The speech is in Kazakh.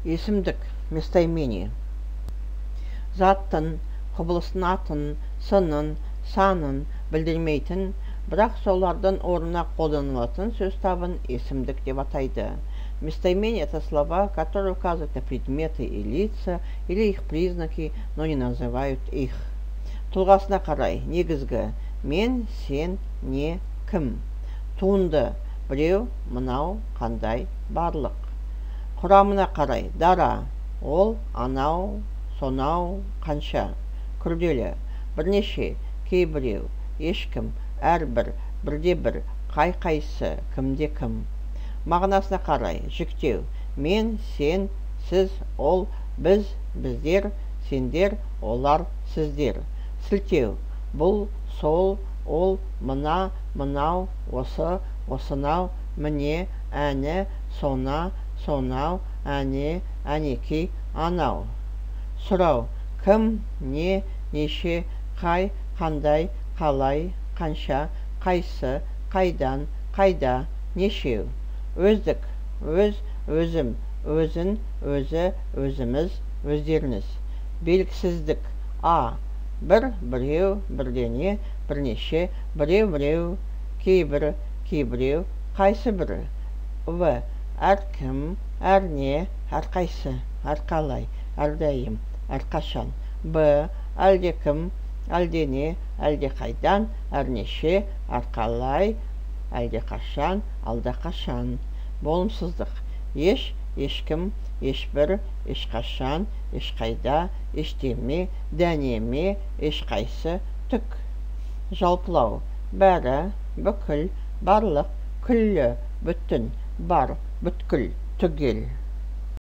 Есімдік, местоимение. Заттың, құбылыстың атын, сынын, санын білдірмейтін, бірақ солардың орнына қолданылатын сөз табын есімдік деп атайды. Местоимения – это слова, которые указывают на предметы и лица или их признаки, но не называют их. Тұлғасына қарай: негізгі – мен, сен, не, кім; туынды – біреу, мынау, қандай, барлық; құрамына қарай: дара – ол, анау, сонау, қанша; күрделі – бірнеше, кейбіреу, ешкім, әрбір, бірде-бір, қай-қайсы, кімде-кім; мағынасына қарай: жіктеу – мен, сен, сіз, ол, біз, біздер, сендер, олар, сіздер; сілтеу – бұл, сол, ол, мына, мынау, осы, осынау, міне, әні, сона, сонау, әне, әнекей, анау; сұрау – кім, не, неше, қай, қандай, қалай, қанша, қайсы, қайдан, қайда, нешеу; өздік – өз, өзім, өзін, өзі, өзіміз, өздеріңіз; белгісіздік: а бір, біреу, бірдеңе, бірнеше, біреу, біреу, кейбір, кейбіреу, қайсы бірі; в әркім, әрне, әрқайсы, әрқалай, әрдайым, әрқашан; б әлдекім, әлдене, әлдеқайдан, әрнеше, әрқалай, әлдеқашан, алдақашан; болымсыздық: еш, ешкім, ешбір, ешқашан, ешқайда, ештеме, дәнеме, ешқайсы, түк; жалпылау: бәрі, бүкіл, барлық, күллі, бүтін, бар, бүткіл, түгел.